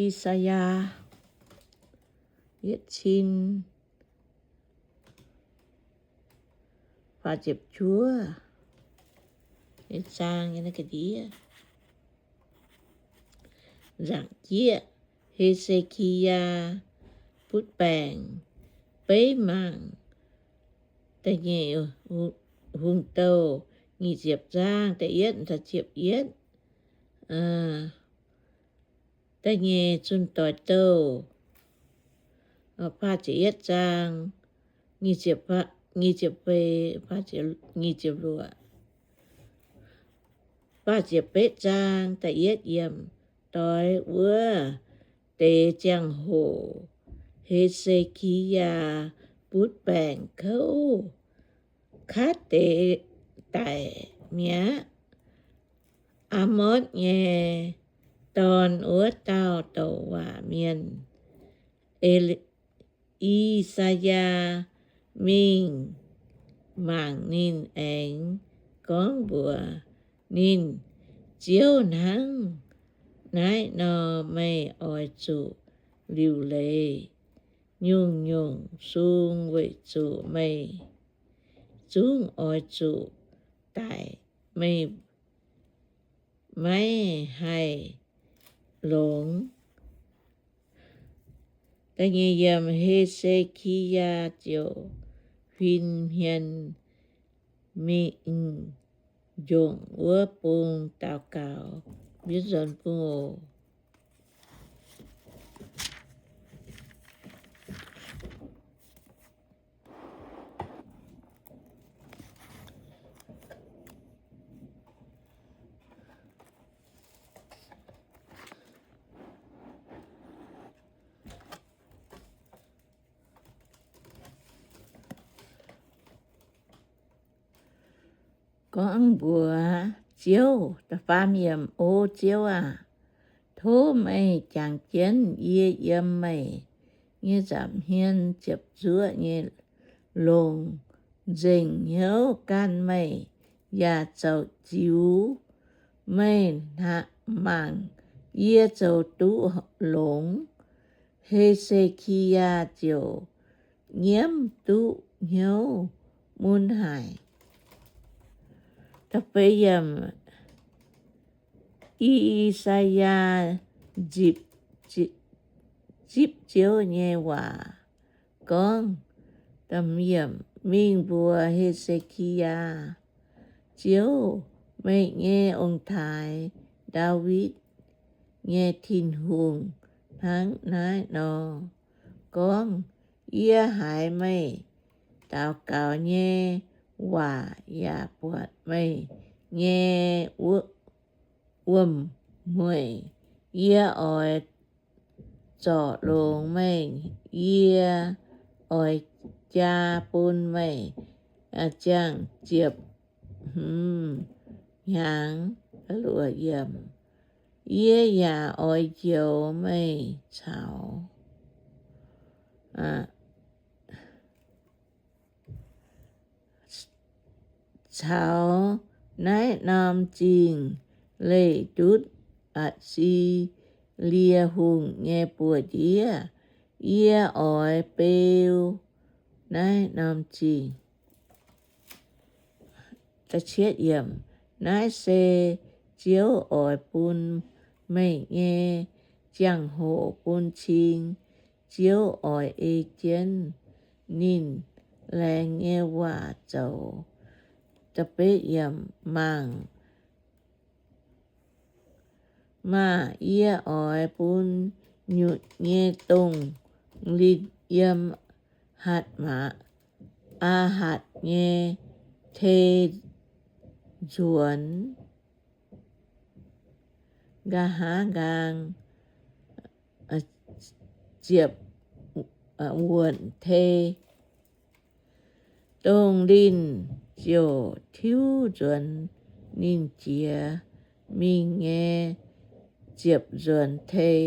I^saa^yaa yietv cin faah ziepc juov zaang. Nzaangc jieqv, He^se^ki^yaa butv baengc, beiv mangc da'nyeic hungh douh, nyic ziepc zaang, da'yietv, da'ziepc yietv. Da'nyeic Zunh Doic Douh, faah ziepc yietv zaang, nyic ziepc feix, nyic ziepc luoqc, faah ziepc betv zaang. Da'yietv yiemc, doix wuov deix ziangh hoc, He^se^ki^yaa butv baengc kouv, Katv-deix daic mi'aqv. Aa^motv nyei dorn wuov dauh douc waac mienh, E- I^saa^yaa, mingh mangc ninh aengx gorngv mbuox ninh, Ziouv hnangv naaiv nor, meih oix zuqc liuc leiz nyungc-nyungc sung weic zuqc meih zungv oix zuqc daic. Meih maiv haih longx. He^se^ki^yaa ziouc huin hmien mingh njongc wuov bung daux gaux. Mbienv nzuonx bung oc. Gorngv mbuox Ziouv, da'faam yiemc, O Ziouv aah! Tov meih jangx jienv yie yiem meih nyei nza'hmien ziepc zuoqv nyei longx nzengc hnyouv gan meih yaac zoux ziux meih mangc yie zoux duqv longx. He^se^ki^yaa ziouc nyiemv duqv hnyouv mun haic. I^saa^yaa zipv Ziouv nyei waac gorngv, mingh mbuox He^se^ki^yaa, Ziouv, meih nyei ong-taaix, Ndaawitv nyei Tin-Hungh, hnangv naaiv nor gorngv, Yie haiz meih daux gaux nyei waac yaac buatc meih nyei wuom-mueic. Yie oix zorc longx meih. Yie oix jaa bun meih ziangh ziepc hmz hnyangx. Yie yaac oix njoux meih caux caux naaiv norm zingh leih ndutv Atc^si^lie Hungh nyei buoz-ndiev. Yie oix beu naaiv norm zingh. Naaiv se Ziouv oix bun meih nyei ziangh hoc bun cing. Ziouv oix ei jienv ninh laengz nyei waac zoux. Mangc maah! Yie oix bun nyutc nyei dongh linh yiem Hatc Maa, Aa^hatc nyei tei nzuonx nqa'haav nqaang ziepc wuonc tei. Dongh linh ziouc tiuv nzuonx ninh jiex mingh nyei ziepc nzuonx tei.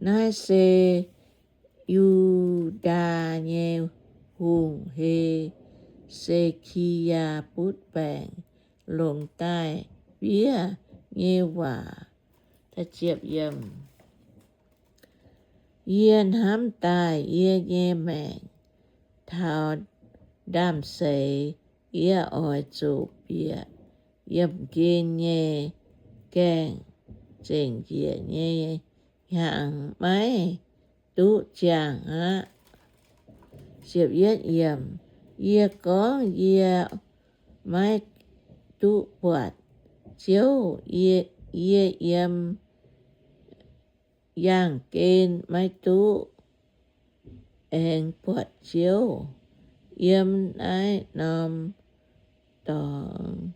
Naaiv se Yu^ndaa nyei hungh, He^se^ki^yaa, butv baengc longc daaih fiev nyei waac. Yie hnamv daaih yie nyei maengc taux ndaamv-seix, yie oix zuqc bieqc yiemh gen nyei gaengh zengc njiec nyei hnyangx maiv duqv ziangh aqv. Yie gorngv, yie maiv duqv buatc Ziouv. Yie yiem yaangh gen maiv duqv aengx buatc Ziouv. Yiem naaiv norm dorngx,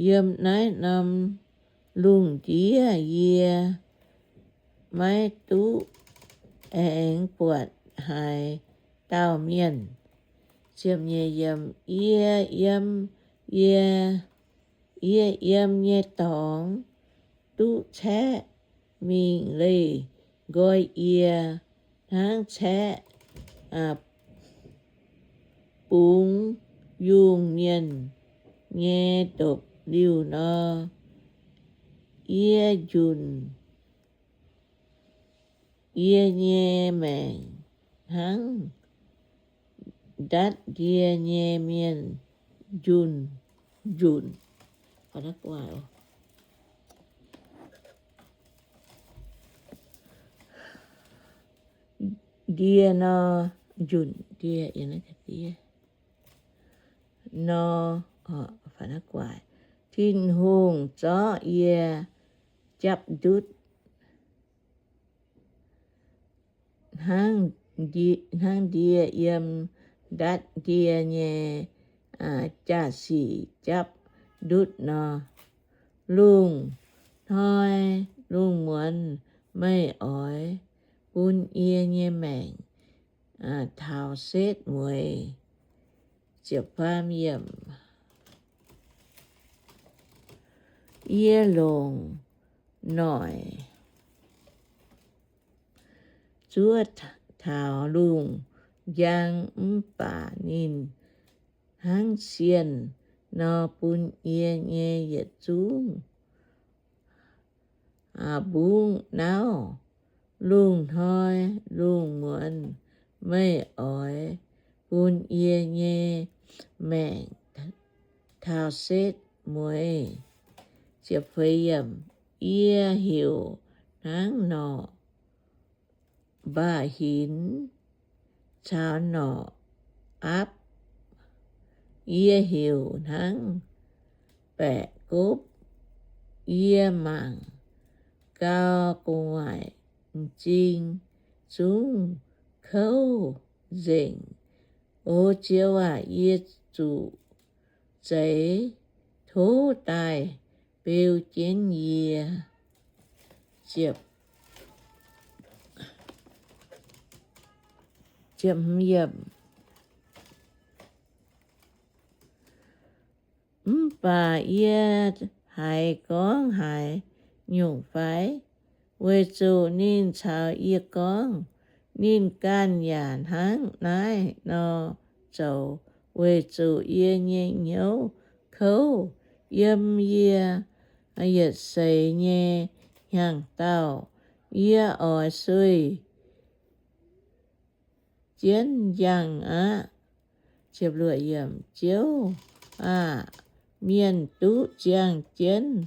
yiem naaiv norm lungh ndiev yie maiv duqv aengx buatc haaix dauh mienh. Yie yiem, yie, yie yiem nyei dorngx duqv caeqv mingh leih nqoi yie hnangv caeqv bungx yungh mienh nyei ndopv-liuh nor. Yie njunc yie nyei maengc hnangv ndatv ndie nyei mienh njunc, njunc ndie nor, njunc ndie nor. Tin-Hungh zorqv yie japv ndutv hnangv ndie yiem ndatv ndie nyei jaa-sic japv ndutv nor. Lungh hnoi lungh muonz meih oix bun yie nyei maengc taux setv mueiz. Yie longc noic zuov taux lungh njang, mv baac ninh hnangv sienh nor bun yie nyei yietc zungv mbungv nauv. Lungh hnoi lungh muonz meih oix bun yie nyei maengc taux setv mueiz. Yie heuc hnangv norqc mba'hinx caux norqc aapv. Yie heuc hnangv baeqc gopv. Yie mangc gau gu'nguaaic m'zing zungv kouv nzengc. O Ziouv aac, yie zuqc zeix, tov daaih beu jienv yie. Mv baac yie haiz gorngv haaix nyungc fai? Weic zuqc ninh caux yie gorngv. Ninh ganh yaac hnangv naaiv nor zoux weic zuqc yie nyei hnyouv kouv. Yiem yie yietc seix nyei hnyangx-daauh, yie oix sueih jienv njang aqv. Ziouv aah! Mienh duqv ziangh jienv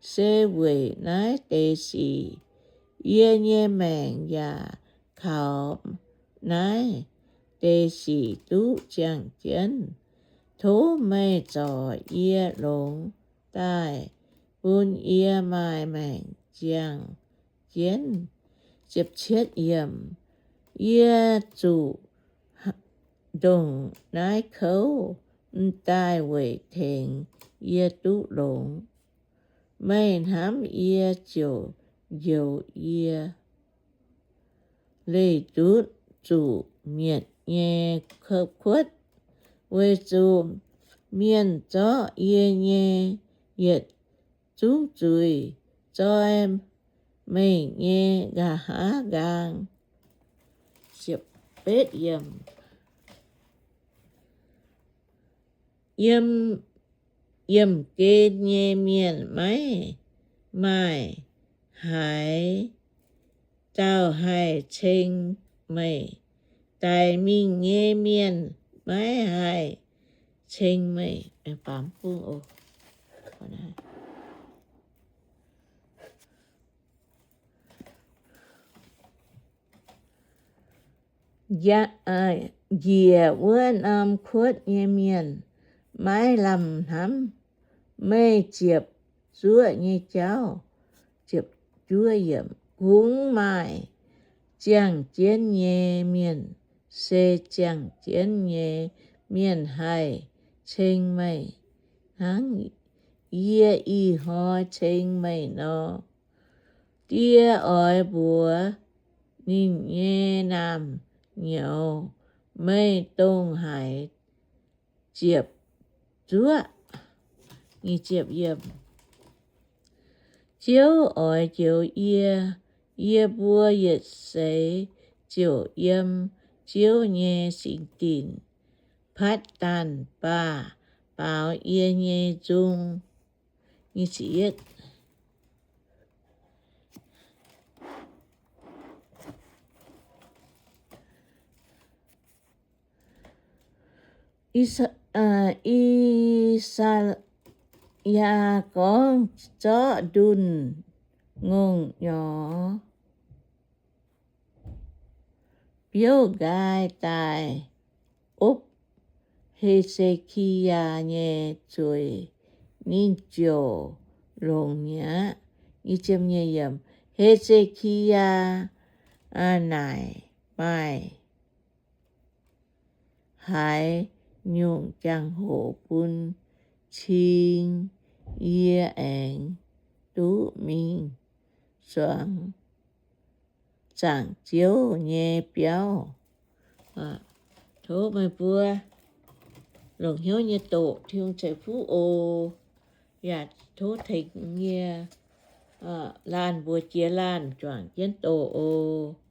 se weic naaiv deix sic. Yie nyei maengc yaac kaux naaiv deix sic duqv ziangh jienv. Tov meih zorc yie longx daaih, bun yie maaih maengc ziangh jienv. Yie zuqc ndongc naaiv kouv, m'daaih weic tengx yie duqv longx. Meih hnamv yie ziouc njoux yie. Leih ndutv zuqc mietc nyei kuotv, weic zuqc mienh zorqv yie nyei yietc zungv zuiz zoi meih nyei nqa'haav nqaang. Yiem yiemh gen nyei mienh maiv maaih haaix dauh haih ceng meih? Daic mingh nyei mienh maiv haih ceng meih. Njiec wuov norm kuotv nyei mienh maiv lamh hnamv meih ziepc zuoqv nyei jauv. Kungx maaih ziangh jienv nyei mienh, se ziangh jienv nyei mienh haih ceng meih, hnangv yie ih hnoi ceng meih nor. Die oix mbuox ninh nyei naamh nyouz, meih dongh haaix ziepc zuoqv. Ziouv oix njoux yie, yie mbuo yietc seix ziouc yiem Ziouv nyei singx dinc patv daanh baah baaux yie nyei nzung. I^saa^yaa gorngv zorqv ndunh ngongh nyorx biouv nqaai daaih opv He^se^ki^yaa nyei zueiz, ninh ziouc longx mi'aqv. He^se^ki^yaa naaic maaih haaix nyungc jangx-hoc bun cing yie aengx duqv mingh zuangx zaangc Ziouv nyei biauv. Tov meih mbuo longc hnyouv nyei doqc Tin-Hungh ceix fuqv oc. Yaac tov tengx yie laanh mbuox jiex laanh juangc jienv doqc oc.